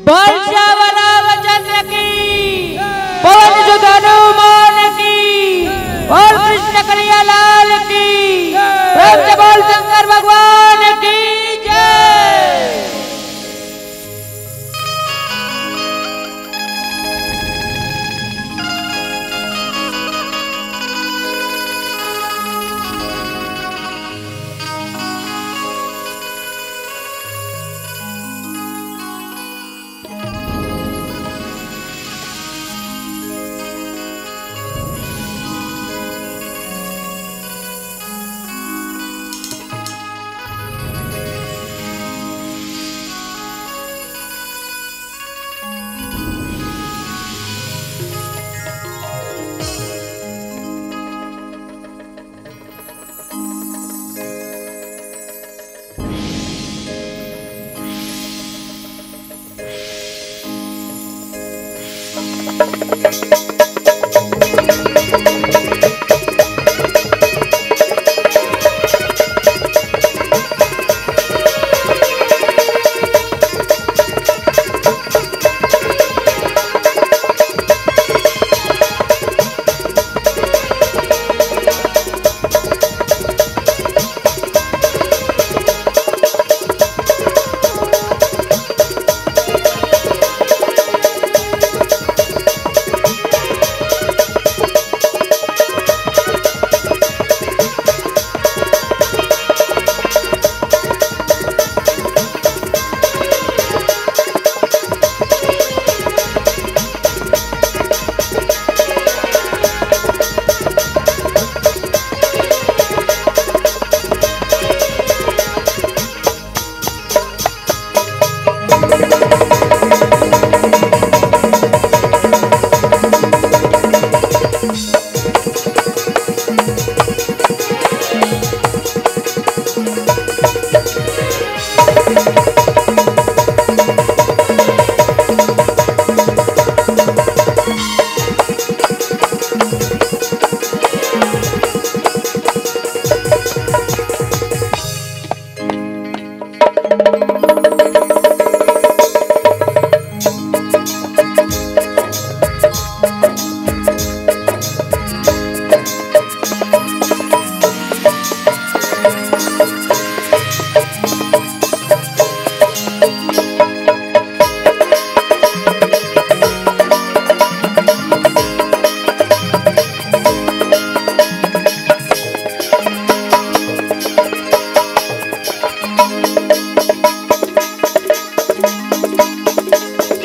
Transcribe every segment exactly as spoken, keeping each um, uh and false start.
बोल श्यावर रामचंद्र की, पवन सुत हनुमान की, बोल कृष्ण कन्हैया लाल की, प्रेम से बोल शंकर भगवान की जय।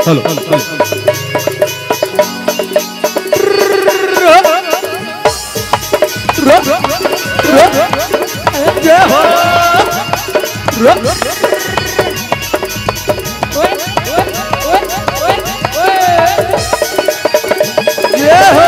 Hello, hello, hello. जय हो। जय हो।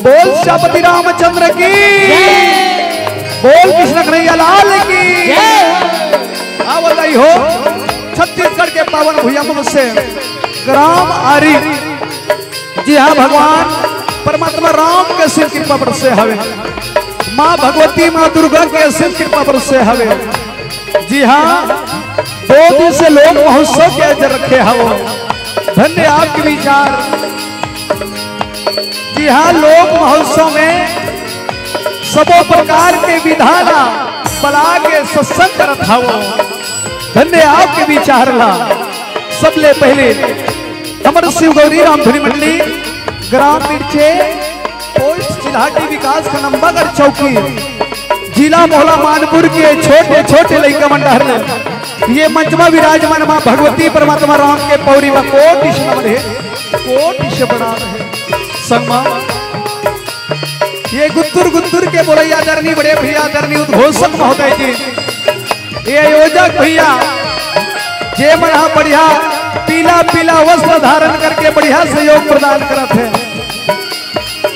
बोल श्यामपति रामचंद्र की, बोल कृष्ण कन्हैया लाल की। का बताई हो, छत्तीसगढ़ के पावन भुइयां से ग्राम आरी, जी हाँ, भगवान परमात्मा राम के असीम कृपा बरसे हवे, माँ भगवती, माँ दुर्गा के असीम कृपा बरसे हवे। जी हाँ, दो दिन से लोक महोत्सव के आयोजन रखे हवो। धन्य आपके विचार। जी हाँ, लोक महोत्सव में सबो प्रकार के विधा ला बला के सत्संग करत हवो। धन्य आपके विचार ला। सबले पहले हमर शिव गौरी रामधुनी मंडली, ग्राम मिर्चे, पोस्ट चिल्हाटी, विकास खंड अम्बागढ़ चौकी, जिला मोहला मानपुर के छोटे छोटे लइका मन डहर ले ये मंच मा विराजमान माँ भगवती परमात्मा राम के पौरी मा कोटि से नमन हे, कोटि से प्रणाम हे। संगमा ये गुत्तुर गुत्तुर के बोलैया आदरणीय बड़े भैया आदरणीय उद्घोषक महोदय जी, ये आयोजक भैया, जे मन ह बढ़िया पीला पीला वस्त्र धारण करके बढ़िया सहयोग प्रदान करत हे।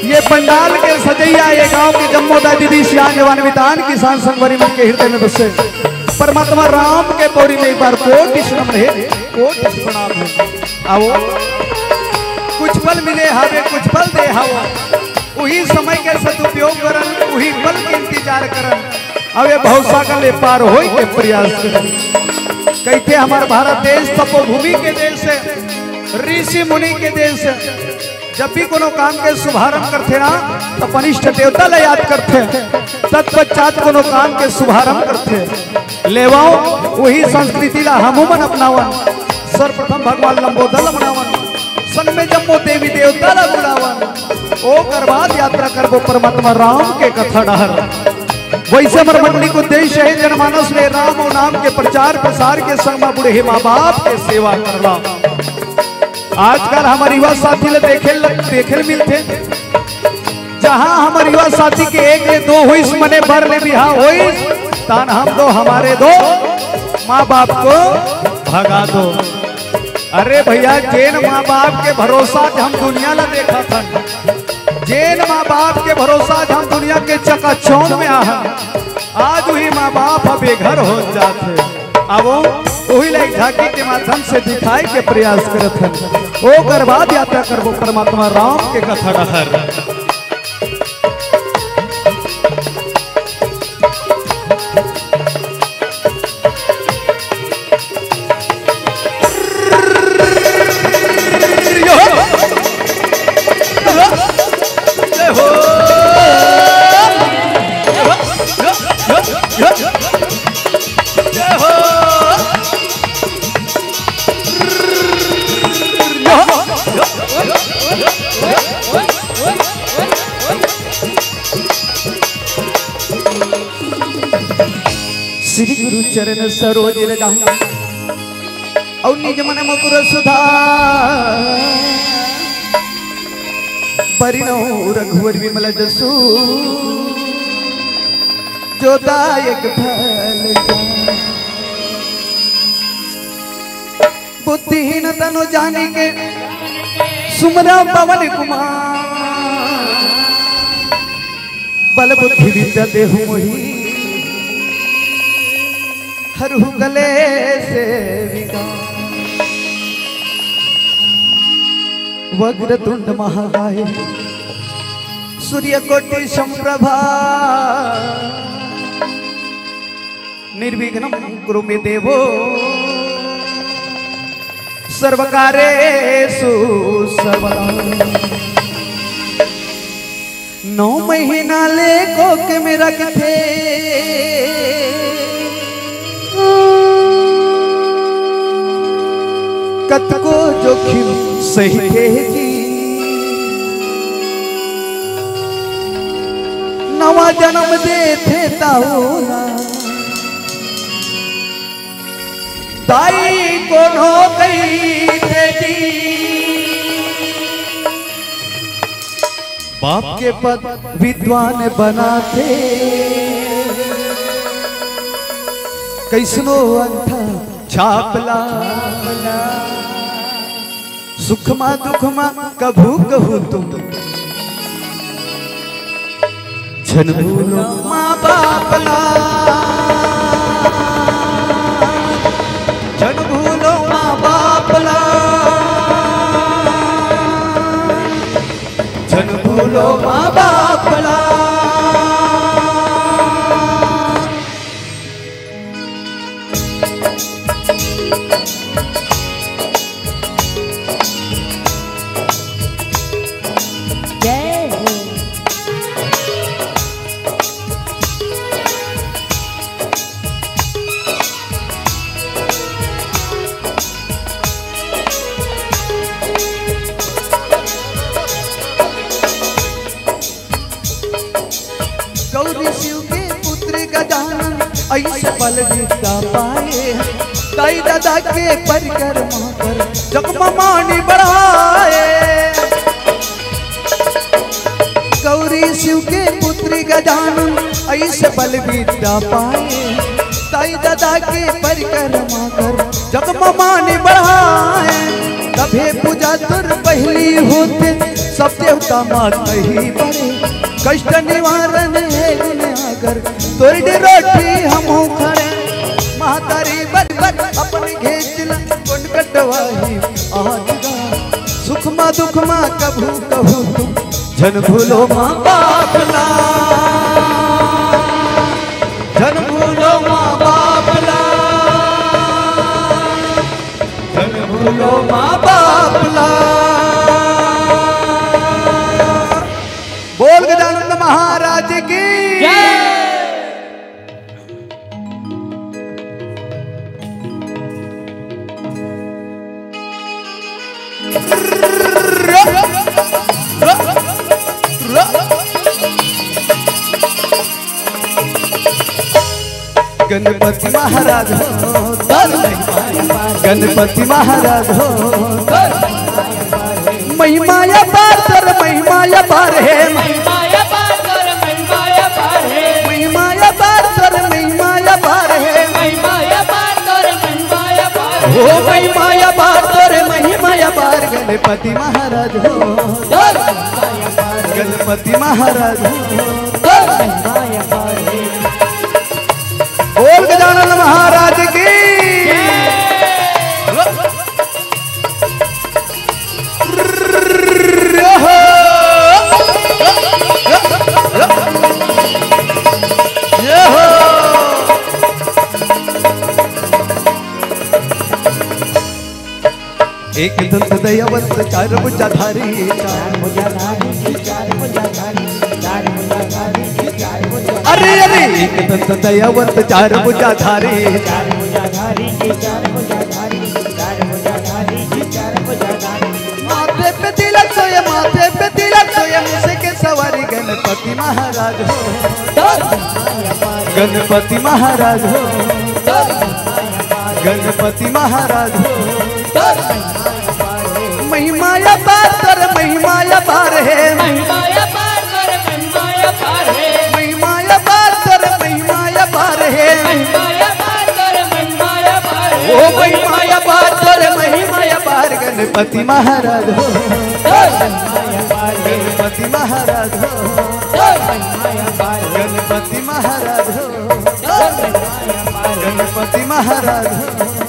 ये पंडाल के सजैया, ये गांव के जम्मो दाई दीदी, सियान जवान मितान, किसान संगवारी मन के हृदय में बसे। परमात्मा राम के पौरी में एक बार कोटि नमन हे, कोटि प्रणाम हे। आवो, कुछ पल मिले हावे, कुछ पल दे हावो। उही समय के सदुपयोग करन, उही पल के इंतजार करन, अउ ये भवसागर ले पार होय के प्रयास करन। कहिथे हमर भारत देश तपोभूमि के देश हे, ऋषि मुनि के देश हे। जब भी कोनो काम के शुभारंभ करथे ना, तो अपन इष्ट देवता ला याद करथे, तत्पश्चात कोनो काम के शुभारंभ करथे। लेवव, उही संस्कृति ला हमू मन अपनावन। सर्वप्रथम भगवान लंबोदर ला मनावन, संग में जम्मो देवी देवता ला बुलावन, ओकर बाद यात्रा करबो परमात्मा राम के कथा डहर। वैसे हमर मंडली के उद्देश्य हे जनमानस में राम अउ नाम के प्रचार प्रसार के संग म बूढ़े माँ बाप के सेवा करना। आजकल हमर युवा साथी ल देखे ल, देखे ल मिलथे, जहाँ हमर युवा साथी के एक ले दो होइस, मने बर ले बिहाव होइस, तहान हम दो हमारे दो माँ बाप को भगा दो। अरे भैया, जेन माँ बाप के भरोसा आज हम दुनिया ला देखत हन, जेन माँ बाप के भरोसा आज हम दुनिया के चकाचौंध में आहन, आज उही माँ बाप ह बेघर हो जात हे। आवो, उही ला एक झांकी के माध्यम से दिखाए के प्रयास करत हन। ओकर बाद यात्रा करबो परमात्मा राम के कथा डहर। श्री गुरु चरण सरोज रज अउ निज मन मुकुर सुधार। बरनउँ रघुवर विमल जसु, जो दायक फल पाए। बुद्धिहीन तनु जानिके सुमिरौं पवन कुमार। बल बुद्धि विद्या देहु मोहि, हरहु कलेस विकार। वक्रतुंड महाकाय, सूर्यकोटि समप्रभा। निर्विघ्नं कुरु मे देव, सर्वकार्येषु सर्वदा। नौ महीना ले कोख में रखथे, कतको जोखिम सहिथे जी। नवा जनम देथे त ओला दाई कोनो कहिथे जी। बाप के पद विद्वान बनाथे, कइसनो अंगठा छाप ला। सुख मा दुख मा कभू कहू तुम, झन भूलो माँ बाप ला, झन भूलो माँ बाप ला, झन भूलो माँ बाप ला। जय हो। गौरी शिव के पुत्र गजानन, अइसे बल विद्या पाए। दाई ददा के परिक्रमा कर, जग मा मानि बढ़ाए। गौरी शिव के पुत्र गजानन, अइसे बल विद्या पाए। दाई ददा के परिक्रमा कर, जग मा मानि बढ़ाए। तभे पूजा तोर पहिली होथे, सब देवता मात ही बरे। कष्ट निवारण हे गुण आगर, तोर डे रोटी हमहू खड़े। तारी बच बच अपन घेच ला, कोन कटवाही आज गा। सुख मा दुख मा कभू कभू तुम झन भूलो माँ बाप ला, झन भूलो माँ बाप ला, झन भूलो माँ बाप ला। बोल गजानंद महाराज की। गणपति महाराज हो, गणपति महाराज हो, महिमा अपार तोर, महिमा अपार हे। महिमा अपार तोर, महिमा अपार हे। महिमा अपार तोर, महिमा अपार हे। महिमा अपार तोर, महिमा अपार हे। ओ महिमा अपार तोर, महिमा अपार, गणपति महाराज हो। तोर महिमा अपार हे। गणपति महाराज हो। तोर महिमा अपार हे। बोल गजानन महाराज की। एक दंत दयावंत चार भुजाधारी, चार भुजाधारी, चार भुजाधारी, चार भुजाधारी, चार भुजाधारी। अरे, अरे, एक दंत दयावंत चार भुजाधारी, चार भुजाधारी, चार भुजाधारी, चार भुजाधारी, चार भुजाधारी। माथे पे तिलक सोए, माथे पे तिलक सोए, मूस के सवारी गणपति महाराज हो। गणपति महाराज हो। गणपति महाराज हो। महिमा अपार तोर, महिमा अपार हे। महिमा अपार तोर, महिमा अपार हे। महिमा अपार तोर, महिमा अपार हे। महिमा अपार तोर, महिमा अपार हे। ओ महिमा अपार तोर, महिमा अपार, गणपति महाराज हो। तोर महिमा अपार हे। गणपति महाराज हो। तोर महिमा अपार हे। गणपति महाराज हो। तोर महिमा अपार हे। गणपति महाराज हो।